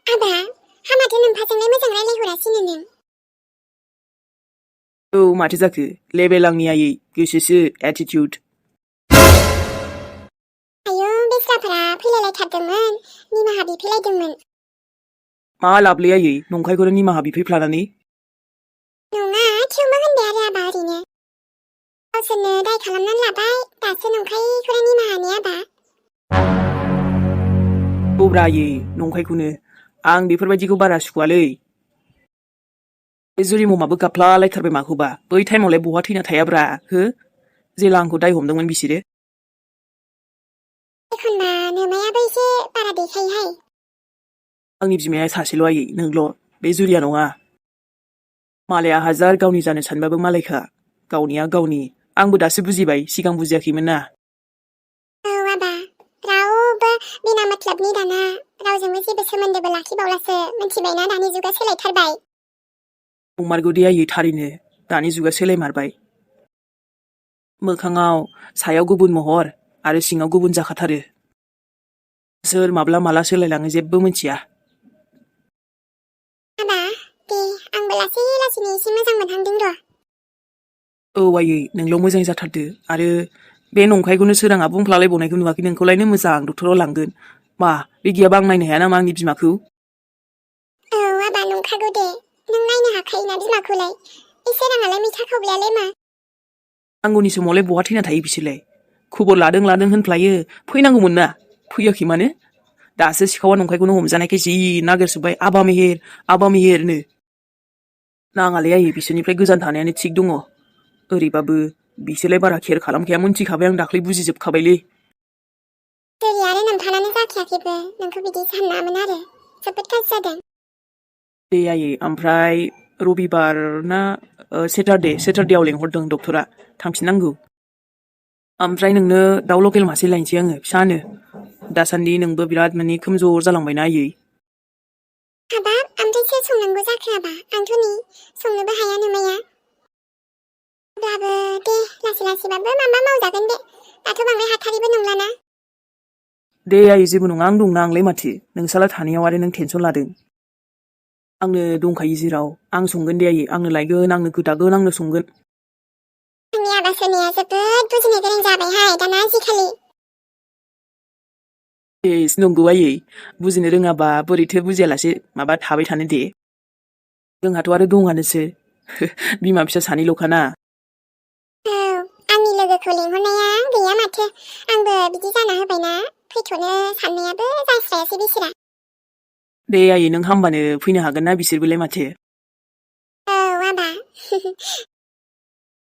आबा, हामाथो नोम्फाजोंलाय मोजां रायलायहरासिनो नों। औ माथो जाखो लेबेल आंनि आयै गोसोसो एटिट्युड। आयौ बेस्राफोरा फैलायलायथारदोंमोन, निमाहा बिफैलायदोंमोन। मा लाबलै आयै नंखायखौनो निमाहा बिफैफ्लानानै? नङा थेवबो होनबाय आरो आबा ओरैनो। गावसोरनो दाय खालामनानै लाबाय, दासो नंखायखौनो निमाहा ने आबा? औब्रा आयै नंखायखौनो, आं बेफोरबायदिखौ बारा सुखुवालै। बे जुरिममाबो गाबफ्लालायथारबाय माखौबा, बै टाइमावलाय बहा थैना थायाब्रा हो? जेला आंखौ दाय हमदोंमोन बिसोरो। एखनबा नोमायाबो एसे बारा देखायोहाय। आंनि बिमाया सासेल' आयै नोंल', बे जुरिया नङा। मालाया हाजार गावनि जानो सानबाबो मालायखा, गावनिया गावनि। आंबो दासो बुजिबाय, सिगां बुजियाखैमोन ना। औ आबा, रावबो बिना मतलबनि दाना रावजोंबो जेबो सोमोन्दोबो लाखिबावलासो, मिन्थिबायना दानि जुगा सोलायथारबाय। नंमारगौ दे आयै थारैनो, दानि जुगा सोलायमारबाय। मोखाङाव सायाव गुबुन महर आरो सिङाव गुबुन जाखाथारो। सोर माब्ला माला सोलायलाङो जेबो मिन्थिया। आबा, दे आंबो लासै लासैनो एसे मोजां मोनहांदों र'। औ आयै नोंल' मोजां जाथारदो, आरो बे नंखायखौनो सोराङा बुंफ्लालायबावनायखौ नुवाखै नोंखौलायनो मोजां डक्टराव लांगोन। मा बे गैयाबा आं नायनो हाया नामा आंनि बिमाखौ? औ आबा नंखागौ दे, नों नायनो हाखायोना बिमाखौलाय। बे सोराङालाय मैथा खावग्लायालाय मा? नांगौनि समावलाय बहा थैना थायो बिसोरलाय? खबर लादों होनफ्लायो, फैनांगौमोन ना, फैयाखै मानो? दासो सिखावा नंखायखौनो हमजानायखाय जि नागिरसोब्बाय आबा मेहेरनो। नाङालै आयै बिसोरनिफ्राय गोजान थानायानो थिग दङ। ओरैबाबो बिसोरलाय बारा केयार खालामखाया मोनथिखाबाय आं दाख्लै बुजिजोबखाबायलै। जुरि आरो नोम्फानानो जाखायाखैबो, नोंखौ बिदि सानामोन आरो, जोबोद गाज्रि जादों। दे आयै ओमफ्राय रबिबार ना सेटारडेआव लेंहरदों डक्टरा, थांफिननांगौ। ओमफ्राय नोंनो दाउ लकेल मासे लायनोसै आङो फिसानो। दासान्दि नोंबो बिराद माने खोमजोर जालांबायना आयै। हाबाब, ओमफ्राय सोर संनांगौ जाखो आबा? आंथ' नै संनोबो हाया नोमाया। अब्लाबो दे लासै लासैबाबो माबा मावजागोन दे, दाथ' बांद्राय हाथारिबो नंलाना। दे आयै जेबो नङा आं दंना, आंलाय माथो नोंसाला थानायाव आरो नों टेनसन लादों। आंनो दंखायो जेराव, आं संगोन दे आयै, आंनो लायगोन, आंनो गोदागोन, आंनो संगोन। आंनि आबा सोरनिया जोबोद बुजिनो गोरों जाबायहाय दाना आजिखालि। एस नंगौ आयै, बुजिनो रोङाबा बोरैथो बुजियालासे माबा थाबाय थानो दे। जोंहाथ' आरो दङानोसो, बिमा फिसा सानैल'खाना। औ, आंनि लोगोखौ लेंहरनाया गैया माथो, आंबो बिदि जाना होबायना, फैथ'नो साननायाबो जास्रायासै बिसोरा। दे आयै नों हामबानो फैनो हागोन ना बिसोरबोलाय माथो। औ आबा।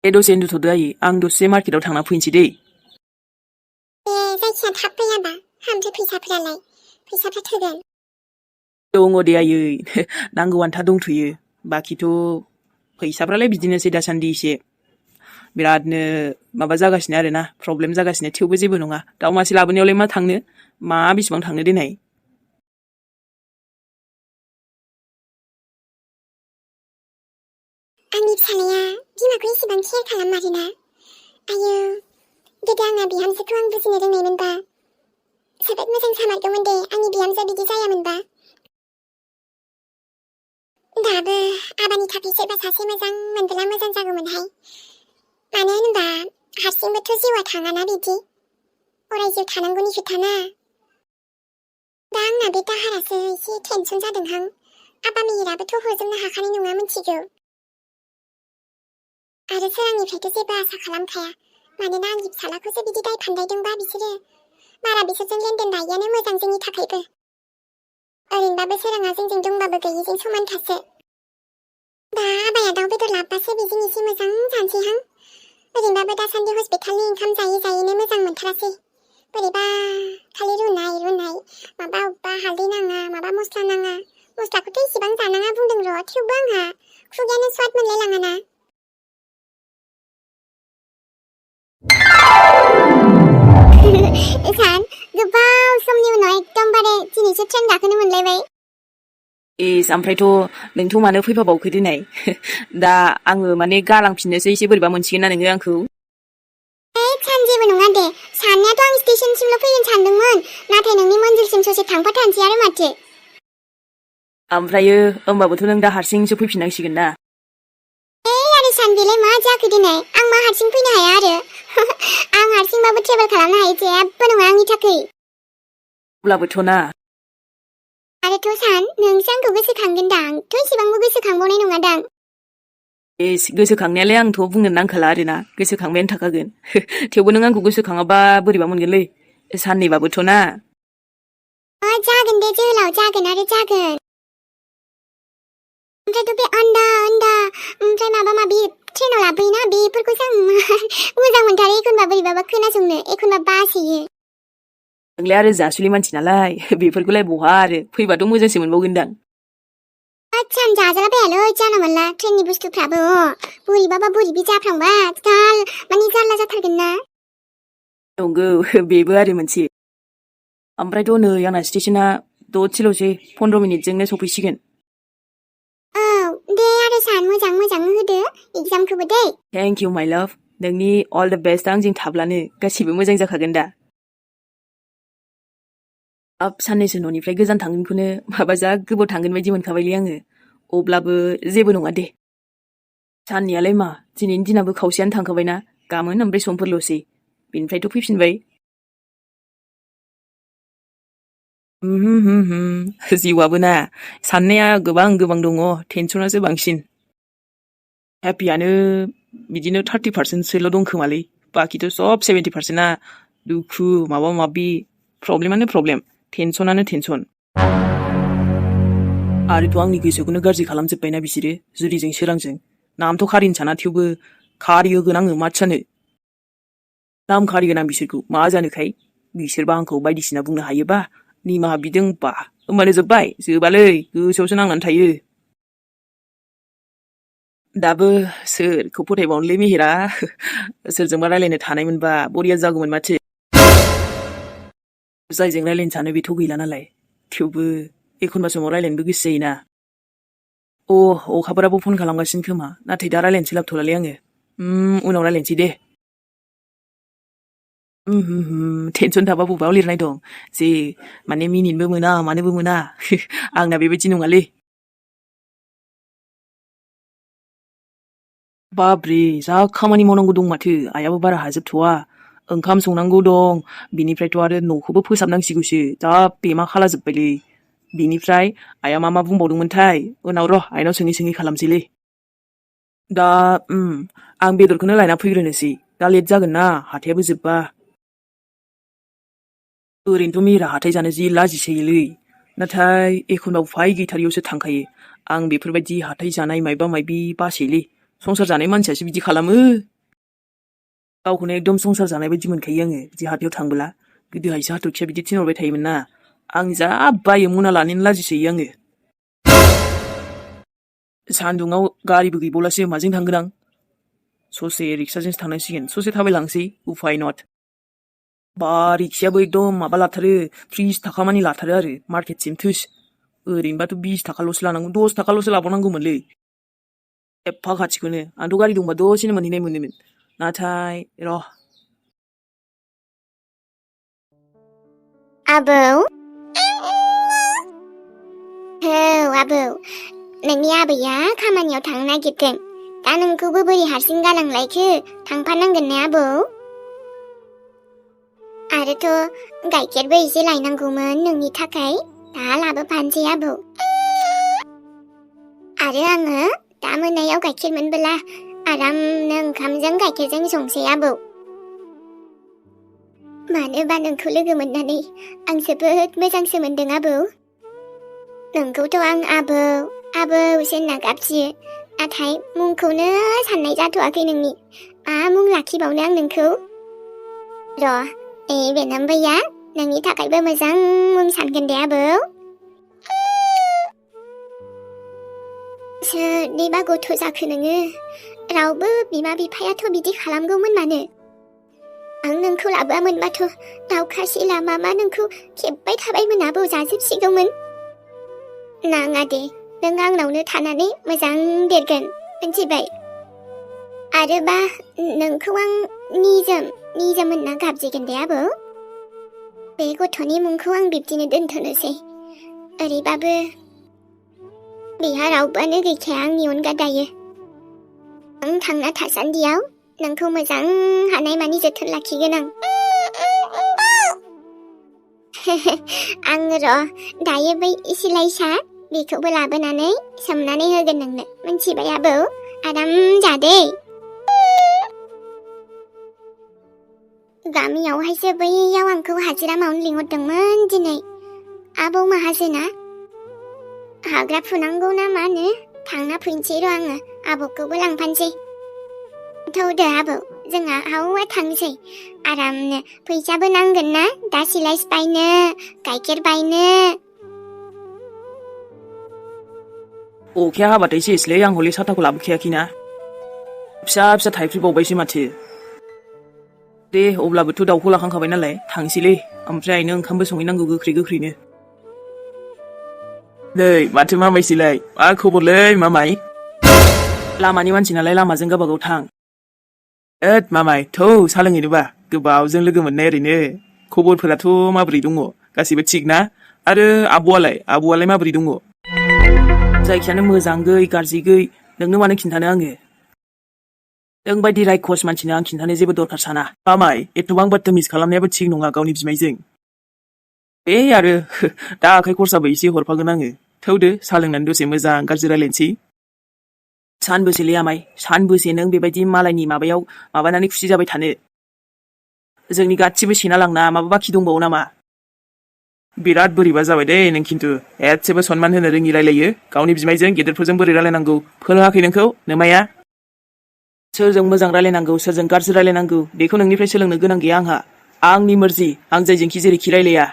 दे दसे उन्दुथ'दो आयै, आं दसे मार्केटाव थांना फैनोसै दै। दे जायखिया थाब फै आबा, ओमफ्राय फैसाफ्रालाय, फैसाफ्रा थोगोन? दङ दे आयै, नांगौ आन्था दंथ'यो, बाखिथ' फैसाफ्रालाय बिदिनोसै दासान्दि एसे। बिरादनो माबा जागासिनो आरोना, प्रब्लेम जागासिनो, थेवबो जेबो नङा। दाउ मासे लाबोनायावलाय मा थांनो, मा बेसेबां थांनो देनाय। आंनि फिसालाया बिमाखौ एसेबां केयार खालामारोना। आयौ, गोदो आंना बिहामजोखौ आं बुजिनो रोंनायमोनबा जोबोद मोजां जामारगौमोन दे, आंनि बिहामजोआ बिदि जायामोनबा। दाबो आबानि थाखाय सोरबा सासे मोजां मोनबोला मोजां जागौमोनहाय। मानो होनबा हारसिंबोथ' जिउआ थाङाना बिदि, अराय जिउ थानांगौनि खोथाना। दा आंना बे दाहारासो एसे टेनसन जादोंहां, आबा मेहेराबोथ' हरजोबनो हाखानाय नङा मिथिगौ। आरो सोरांनिफ्रायथ' जेबो आसा खालामखाया, मानोना आंनि फिसालाखौसो बिदि दाय फान्दायदोंबा बिसोरो, बारा बिसोरजों लेनदेन लायैयानो मोजां जोंनि थाखायबो। ओरैनोबाबो सोराङा जोंजों दंबाबो गैयिजों समानखासो। दा आबाया दाउ बेदर लाबबासो बेजों एसे मोजां जानोसैहां। ओरैनोबाबो दासान्दि हस्पिटालनि ओंखाम जायै जायैनो मोजां मोनथारासै। बोरैबा खालि रुनाय, माबा अबेबा हालदै नाङा, माबा मस्ला नाङा। मस्लाखौथ' इसेबां जानाङा बुंदों र', थेवबो आंहा खुगायानो स्वाद मोनलायलाङाना। सान गोबाव समनि उनाव एकदमबारे दिनैसो ट्रेन गाखोनो मोनलायबाय। एस ओमफ्रायथ' नोंथ' मानो फैफाबावखो दिनै? दा आङो माने गालांफिननोसै एसे बोरैबा मोनसिगोन ना नोङो आंखौ? सान जेबो नङा दे, साननायाथ' आं स्टेशनसिमल' फैगोन सानदोंमोन, नाथाय नोंनि मन्जिलसिम ससे थांफाथारनोसै आरो माथो। ओमफ्रायो होमबाबोथ' नों दा हारसिंसो फैफिननांसिगोन ना। आरो सान बेलाय मा जाखो दिनै आं मा हारसिं फैनो हाया आरो आं हारसिंबाबो ट्रेभेल खालामनो हायो जेबो नङा आंनि थाखाय। अब्लाबोथ' ना। आरोथ' सान नोंसो आंखौ गोसोखांगोनदां थ' इसेबांबो गोसोखांबावनाय नङादां। गोसोखांनायालाय आंथ' बुंनो नांखाला आरोना गोसोखांबायानो थाखागोन थेवबो नों आंखौ गोसोखाङाबा बोरैबा मोनगोनलै साननैबाबोथ' ना। जागोन दे जोहोलाव जागोन आरो जागोन। ओमफ्रायथ' बे आन्दा ओमफ्राय माबा माबि ट्रेनाव लाबोयोना बेफोरखौसो आं मोजां मोनथारो एखनबा बोरैबाबा खोनासंनो एखनबा बासोयो। नोंलाय आरो जासुलि मानसि नालाय बेफोरखौलाय बहा आरो फैबाथ' मोजांसो मोनबावगोनदां। आं जाजालाबायालै जानला मोनला ट्रेननि बुस्थुफ्राबो बोरैबाबा बोरैबि जाफ्लांबा माने जारला जाथारगोन ना। नंगौ बेबो आरो मोनसे। ओमफ्रायथ' नै आंना स्टेशना दसेल'सै 15 मिनिटजोंनो सफैसिगोन। औ दे आरो सान मोजां होदो एग्जामखौबो दे। थेंक इउ माय लाभ। नोंनि अल द बेस्ट आंजों थाब्लानो गासिबो मोजां जाखागोन दा। साननैसो न'निफ्राय गोजान थांगोनखौनो माबा जा गोबाव थांगोन बायदि मोनखाबायलै आङो। अब्लाबो जेबो नङा दे। साननियालाय मा दिनैनि दिनाबो खावसेयानो थांखाबायना गाबोन ओमफ्राय समफोरल'सै बेनिफ्रायथ' फैफिनबाय। जिउआबो ना साननाया गोबां दङ टेनसनासो बांसिन। हेपियानो बिदिनो 30%सोल' दंखोमालै बाखिथ' सब 70%आ दुखु माबा माबि प्रब्लेमानो प्रब्लेम टेनसनानो टेनसन। आरोथ' आंनि गोसोखौनो गाज्रि खालामजोब्बायना बिसोरो जुरिजों सोरांजों। नामथ' खारिनो साना थेवबो खारि होगोन आङो माथो सानो। नाम खारिगोन आं बिसोरखौ मा जानोखाय बिसोरबा आंखौ बायदिसिना बुंनो हायोबा निमाहा बिदोंबा होमबानो जोबालै गोसोआवसो नांनानै थायो। दाबो सोरखौ फोथायबावनोलै मेहेरा सोरजोंबा रायलायनो थानायमोनबा बरिया जागौमोन माथो। जायजों रायलायनो सानो बेथ' गैला नालाय थेवबो एखनबा समाव रायलायनोबो गोसो जायोना। अखाफोराबो फन खालामगासिनो खोमा नाथाय दा रायलायनो सोलाबथ'लालै आङो। उनाव रायलायनोसै दे। टेनसन थाबा बबेयाव लिरनाय दं जे माने मिनिनोबो मोना मानोबो मोना आंना बेबायदि नङालै। बाब्रे जा खामानि मावनांगौ दं माथो आइयाबो बारा हाजोबथ'वा। ओंखाम संनांगौ दं बिनिफ्रायथ' आरो न'खौबो फोसाबनांसिगौसो जा बेमा खालाजोब्बायलै। बिनिफ्राय आइया मा बुंबावदोंमोनथाय उनाव र' आइनाव सोङै खालामसैलै। दा आं बेदरखौनो लायना फैग्रोनोसै दा लेट जागोन ना हाथायाबो जोब्बा। ओरैनोथ' मेहेरा हाथाय जानो जि लाजिसोयोलै नाथाय एखनबा उफाय गैथारियावसो थांखायो। आं बेफोरबायदि हाथाय जानाय मायबा मायबि बासोयोलै संसार जानाय मानसियासो बिदि खालामो। गावखौनो एकदम संसार जानाय बायदि मोनखायो आङो बिदि हाथायाव थांबोला। गोदोहायसो हाथरखिया बिदि थिनहरबाय थायोमोन ना आं जा बायो मना लानोनो लाजिसोयो आङो। सान्दुङाव गारिबो गैबावलासो माजों थांगोन आं। ससे रिक्साजोंसो थांनांसिगोन ससे थाबायलांसै उफाय नट। बा रिक्सायाबो एकदम माबा लाथारो 30 थाखा मानि लाथारो आरो मार्केटसिम थोस। ओरैनोबाथ' 20 थाखाल'सो लानांगौ 10 थाखाल'सो लाबावनांगौमोनलै। एफा खाथिखौनो आंथ' गारि दंबा दसेनो मोनहैनाय मोनोमोन नाथाय र'। आबौ आबौ नोंनि आबैया खामानियाव थांनो नागिरदों दा नोंखौबो बोरै हारसिं गालांलायखो थांफानांगोन ने आबौ। आरोथ' गाइखेरबो एसे लायनांगौमोन नोंनि थाखाय दा लाबोफानोसै आबौ। आरो आङो दा मोनायाव गाइखेर मोनबोला आरामनो ओंखामजों गाइखेरजों संसै आबौ। मानोबा नोंखौ लोगो मोननानै आं जोबोद मोजांसो मोनदों आबौ। नोंखौथ' आं आबौसो होनना गाबज्रियो नाथाय मुंखौनो साननाय जाथ'वाखै नोंनि मा मुं लाखिबावनो आं नोंखौ। र' बेनामबैया नोंनि थाखायबो मोजां मुं सानगोन दे आबौ। सोरनिबा गथ' जाखो नोङो रावबो बिमा बिफायाथ' बिदि खालामगौमोन मानो। आं नोंखौ लाबोआमोनबाथ' दाउखा सिला मामा नोंखौ खेबबाय थाबायमोन आबौ जाजोबसिगौमोन। नाङा दे नों आंनावनो थानानै मोजां देरगोन मिथिबाय। आरोबा नोंखौ आं निजोम होनना गाबज्रिगोन दे आबौ। बे गथ'नि मुंखौ आं बिब्दिनो दोनथ'नोसै। ओरैबाबो बेहा रावबोआनो गैखाया आंनि अनगा दायो। आं थांना थासान्दियाव नोंखौ मोजां हानायमानि जोथोन लाखिगोन आं। आङो र' दायो बै सिलाइसा बेखौबो लाबोनानै सोमनानै होगोन नोंनो। मिन्थिबाय आबौ? आराम जादे। गामियावहायसो बैयाव आंखौ हाजिरा मावनो लिंहरदोंमोन दिनै। आबौ माहाजोना हाग्रा फुनांगौ ना मानो थांना फैनोसै र' आङो, आबौखौबो लांफानोसै। थौदो आबौ, जोंहा हावा थांसै आरामनो। फैसाबो नांगोन ना दा सिलाइस बायनो, गाइखेर बायनो। अखाया हाबाथाय सेसलै, आं हले साथाखौ लाबोखायाखैना। फिसा फिसा थाइफ्रिबावबायसो माथो। दे अब्लाबोथ' दाउखौ लाखांखाबाय नालाय थांसैलै। ओमफ्राय आइनो ओंखामबो संहैनांगौ गोख्रैनो। नै माथो मामायसैलाय, मा खबरलै मामाय? लामानि मानसि नालाय लामाजों गावबागाव थां। ओद मामाय, थौ सा लोंहैनोबा, गोबावजों लोगो मोननाय ओरैनो। खबरफोराथ' माबोरै दङ? गासिबो थिग ना? आरो आब'आलाय माबोरै दङ? जायखियानो मोजां गै गाज्रि गै नोंनो मानो खिन्थानो आङो। नों बायदि रायखस मानसिनो आं खिन्थानो जेबो दरखार साना। मामाय, एथबां बदतमिज खालामनायाबो थिग नङा गावनि बिमायजों। बे आरो दा आखाइ खरसाबो एसे हरफागोन आङो। थौदो सा लोंनानै दसे मोजां गाज्रि रायलायनोसै। सानबोसेलै आमाय, सानबोसे नों बेबायदि मालायनि माबायाव माबानानै खुसि जाबाय थानो? जोंनि गासिबो सेना लांना माबा बाखि दंबावो नामा? बिराद बोरैबा जाबाय दे नों खिन्थु, एसेबो सनमान होनो रोङि रायलायो। गावनि बिमायजों गेदेरफोरजों बोरै रायलायनांगौ फोरोङाखै नोंखौ नोमाया? सोरजों मोजां रायलायनांगौ सोरजों गाज्रि रायलायनांगौ बेखौ नोंनिफ्राय सोलोंनो गोनां गैया आंहा। आंनि मर्जि, आं जायजोंखि जेरैखि रायलाया।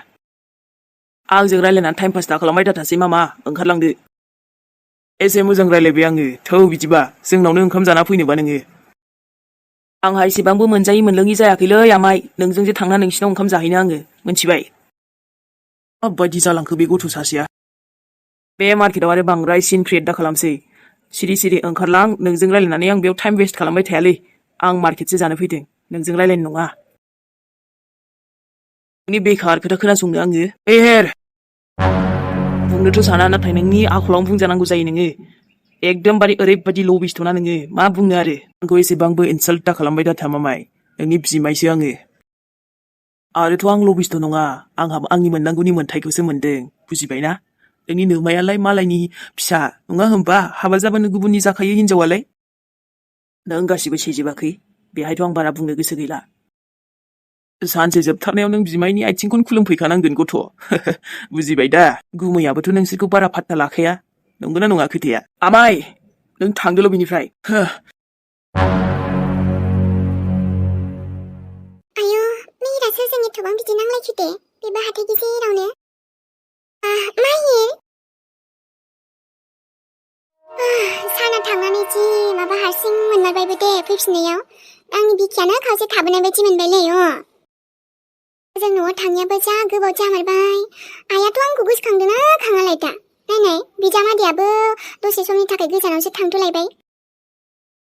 आंजों रायलायनानै टाइम पास दा खालामबाय दाथासै मामा, ओंखारलांदो। एसे मोजां रायलायबाय आङो। थौ बिदिबा जोंनावनो ओंखाम जाना फैनोबा नोङो। आंहा एसेबांबो मोनजायै मोनलोङि जायाखैलै आमाय, नोंजों जे थांना नोंसिनाव ओंखाम जाहैनो आङो, मोनथिबाय? माबायदि जालांखो बे गथ' सासेया? बे मार्केटआव आरो बांद्राय सिन क्रियेट दा खालामसै। सिरि सिरि ओंखारलां, नोंजों रायलायनानै आं बेयाव टाइम वेस्ट खालामबाय थायालै। आं मार्केटसो जानो फैदों, नोंजों रायलायनो नङा। नोंनि बेखार खोथा खोनासंनो आङो। हेर बुंनोथ' साना, नाथाय नोंनि आखलावनो बुंजानांगौ जायो नोङो। एकदमबारे ओरैबायदि लबिस्थ'ना नोङो, मा बुंनो आरो। आंखौ एसेबांबो इनसाल्ट दा खालामबाय दाथा मामाय, नोंनि बिमायसो आङो। आरोथ' आं लबिस्थ' नङा, आंहाबो आंनि मोननांगौनि मोन्थायखौसो मोनदों, बुजिबायना? नोंनि नोमायालाय मालायनि फिसा नङा होमबा? हाबा जाबानो गुबुननि जाखायो हिनजावालाय। नों गासिबो सेजोबाखै, बेहायथ' आं बारा बुंनो गोसो गैला। सानसे जोबथारनायाव नों बिमायनि आथिंखौनो खुलुमफैखानांगोन गथ'। बुजिबाय दा? गुमैयाबोथ' नोंसोरखौ बारा फात्ता लाखाया। नंगौना नङा खोथाया? आमाय नों थांदोल' बिनिफ्राय। आयौ, मेहेरा सोरजों एथबां बिदि नांलायखो दे? बेबो हाथाय गेजेरावनो। माहिर, साना थांनानै जि माबा हारसिं मोनमारबायबो दे फैफिननायाव। आंनि बिखायानो खावसे थाबोनाय बायदि मोनबायलै। जों न'आव थांनायाबो जा गोबाव जामारबाय। आइयाथ' आंखौ गोसोखांदोंना खाङालाय दा? नायनाय, बिजामादैयाबो दसे समनि थाखाय गोजानावसो थांथ'लायबाय।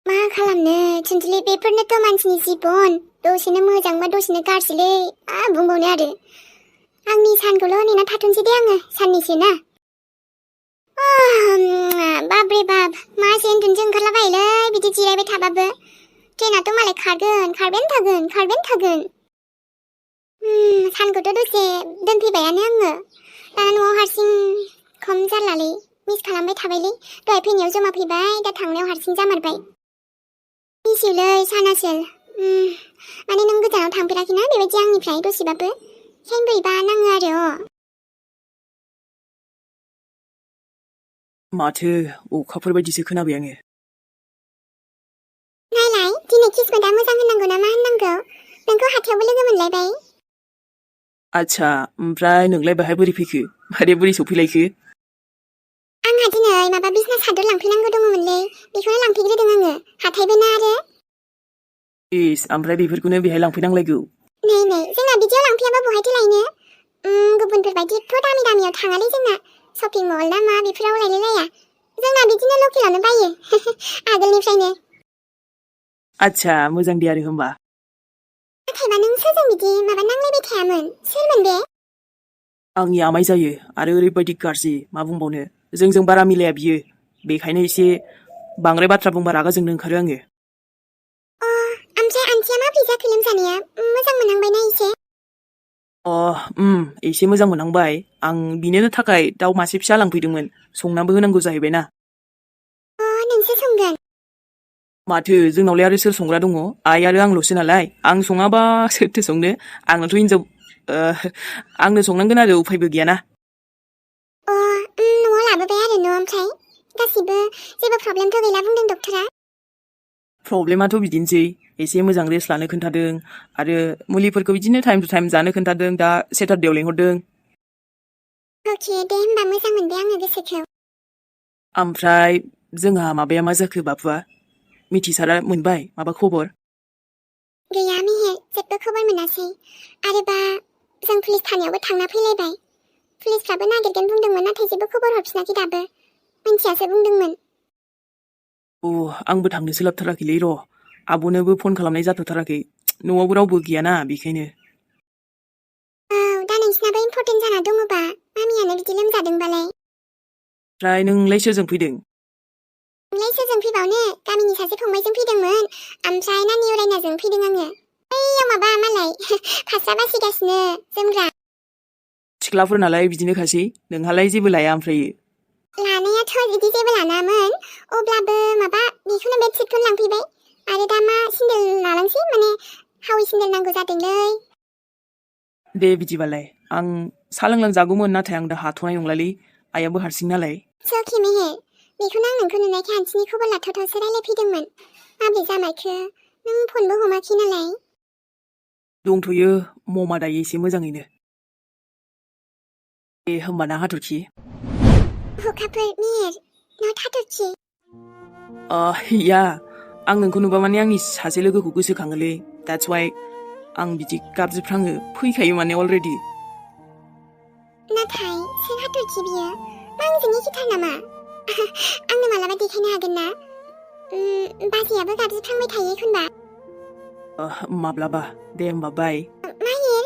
मा खालामनो थुनथुलि, बेफोरनोथ' मानसिनि जिबन। दसेनो मोजांबा दसेनो गाज्रिलै, मा बुंबावनो आरो। आंनि सानखौल' नेना थाथ'नोसै दे आङो, साननैसो ना। बाब्रे बाब, मासे उन्दुनोसो ओंखारलाबायोलै बिदि जिरायबाय थाबाबो। ट्रेनाथ' मालाय खारबायानो थागोन। सानखौथ' दसे दोनफैबायानो आङो। दाना न'आव हारसिं खम जारलालै, मिस खालामबाय थाबायलै। दहाय फैनायाव जमा फैबाय, दा थांनायाव हारसिं जामारबाय। मिसिउलै सानासो। माने नों गोजानाव थांफेराखैना बेबायदि आंनिफ्राय दसेबाबो, ओंखायनो बोरैबा नाङो आरो। माथो अखाफोर बायदिसो खोनाबाय आङो। नायलाय, दिनै किस्मतआ मोजां होननांगौ ना मा होननांगौ? नोंखौ हाथायावबो लोगो मोनलायबाय। आच्छा, ओमफ्राय नोंलाय बाहाय बोरै फैखो? मारै बोरै सफैलायखो? आंहा दिनै माबा बिजनेस हादर लांफैनांगौ दङमोनलै, बेखौनो लांफैग्रोदों आङो। हाथायबो ना आरो। ओमफ्राय बेफोरखौनो बेहाय लांफैनांलायगौ? नै, जोंना बिदियाव लांफैयाबा बहायथो लायनो? गुबुनफोर बायदि एथ' दामियाव थाङालै जोंना। शपिं मल ना मा बेफोराव लायलायलाया। जोंना बिदिनो लकेलावनो बायो, आगोलनिफ्रायनो। आच्छा, मोजां दे आरो होमबा। नाथायबा नों सोरजों बिदि माबा नांलायबाय थायामोन? सोरमोन बे? आंनि आमाय जायो, आरो ओरैबायदि गाज्रि, मा बुंबावनो। जोंजों बारा मिलाया बियो बेखायनो एसे बांद्राय बाथ्रा बुंबा रागा जोंनो ओंखारो आङो ओमफ्राय आन्टिया माब्रै जाखो लोमजानाया मोजां मोनहांबायना एसे एसे मोजां मोनहांबाय आं बिनिनो थाखाय दाउ मासे फिसा लांफैदोंमोन संनाबो होनांगौ जाहैबायना नोंसो संगोन माथो जोंनावलाय आरो सोर संग्रा दङ आइ आरो आंल'सो नालाय आं सङाबा सोरथो संनो आंनाथ' हिनजाव आंनो संनांगोन आरो उफायबो गैयाना न'आव लाबोबाय आरो न' ओमफ्राय गासिबो जेबो प्रब्लेमथ' गैला बुंदों डक्टरा प्रब्लेमाथ' बिदिनोसै एसे मोजां रेस्ट लानो खोन्थादों आरो मुलिफोरखौ बिदिनो टाइम टु टाइम जानो खोन्थादों दा सेटारडेआव लेंहरदों अके दे होमबा मोजां मोनबाय आङो गोसोखौ ओमफ्राय जोंहा माबाया मा जाखो बाबुआ मिथिसारा मोनबाय माबा खबर गैया मेहेर जेबो खबर मोनासै आरोबा जों पुलिस थानायावबो थांना फैलायबाय पुलिसफ्राबो नागिरगोन बुंदोंमोन नाथाय जेबो खबर हरफिनाखै दाबो मिन्थियासो बुंदोंमोन आंबो थांनो सोलाबथाराखैलै र' आब'नोबो फन खालामनाय जाथ'थाराखै न'आवबो रावबो गैयाना बेखायनो दा नोंसिनाबो इम्पर्टेन्ट जाना दङबा मामियानो बिदि लोमजादोंबालाय ओमफ्राय नोंलाय सोरजों फैदों नोंलाय सोरजों फैबावनो गामिनि सासे फंबायजों फैदोंमोन ओमफ्राय नानि उरायनाजों फैदों आङो बैयाव माबा मालाय फास्रा बासिगासिनो जोमग्रा सिख्लाफोर नालाय बिदिनोखासै नोंहालाय जेबो लाया ओमफ्राय लानायाथ' बिदि जेबो लानामोन अब्लाबो माबा बेखौनो बेडशिटखौनो लांफैबाय आरो दा मा सेन्देल लालांसै माने हावै सेन्देल नांगौ जादोंलै दे बिदिबालाय आं सा लोंलांजागौमोन नाथाय आं दा हाथ'नाय नंलालै आइयाबो हारसिं नालाय सखे मेहेर बेखौनो आं नोंखौ नुनायखाय आन्टिनि खबर लाथावथावसो रायलायफैदोंमोन माब्रै जामारखो नों फनबो हमाखै नालाय दंथ'यो ममा दायो एसे मोजाङैनो दे होमबाना हाथरखि हुखाफोर मेहेर नट हाथरखि या आं नोंखौ नुबा माने आंनि सासे लोगोखौ गोसोखाङोलै द्याट्स वाइ आं बिदि गाबज्रिफ्राङो फैखायो माने अलरेडि नाथाय सोर हाथरखि बियो मा आंजों एखेथार नामा आंनो मालाबा देखायनो हागोन ना बाजैयाबो गाबज्रिफ्रांबाय थायो एखनबा माब्लाबा दे होमबा बाय माहिर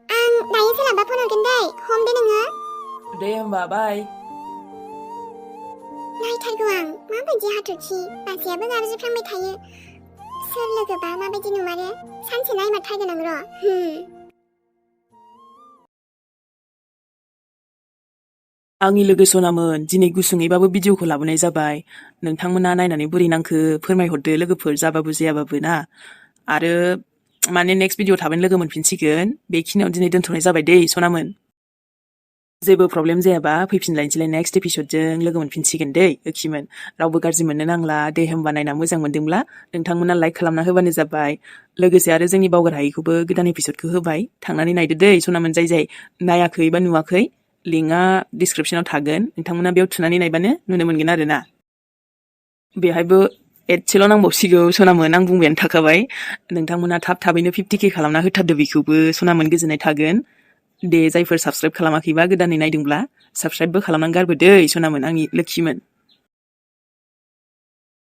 आं दायो सोलाबा फन हरगोन दै हमदे नोङो दे होमबा बाय नायथारगौ आं माबायदि हाथरखि बाजैयाबो गाबज्रिफ्रांबाय थायो सोर लोगोबा माबायदि नुमारो सानसे नायमारथारगोन आं र' आंनि लोगो सनामोन दिनै गुसुङैबाबो भिडिअखौ लाबोनाय जाबाय नोंथांमोना नायनानै बोरै नांखो फोरमायहरदो लोगोफोर जाबाबो जायाबाबो ना आरो माने नेक्स्ट भिडिअ थाबैनो लोगो मोनफिनसिगोन बेखिनियाव दिनै दोनथ'नाय जाबाय दै सनामोन जेबो प्रब्लेम जायाबा फैफिनलायनोसैलाय नेक्स्ट एपिसडजों लोगो मोनफिनसिगोन दै ओखिमोन रावबो गाज्रि मोननो नांला दे होमबा नायना मोजां मोनदोंब्ला नोंथांमोना लाइक खालामना होबानो जाबाय लोगोसे आरो जोंनि बावगार हायैखौबो गोदान एपिसडखौ होबाय थांनानै नायदो दै सनामोन जाय नायाखै बा नुवाखै लिंकआ डिसक्रिपसनाव थागोन नोंथांमोना बेयाव थुनानै नायबानो नुनो मोनगोन आरो ना बेहायबो एडसेल' नांबावसिगौ सनामोन आं बुंबायानो थाखाबाय नोंथांमोना थाबैनो 50K खालामना होथारदो बेखौबो सनामोन गोजोननाय थागोन दे जायफोर साबसक्राइब खालामाखैबा गोदानै नायदोंब्ला साबसक्राइबबो खालामनानै गारबोदो सनामोन आंनि लोखिमोन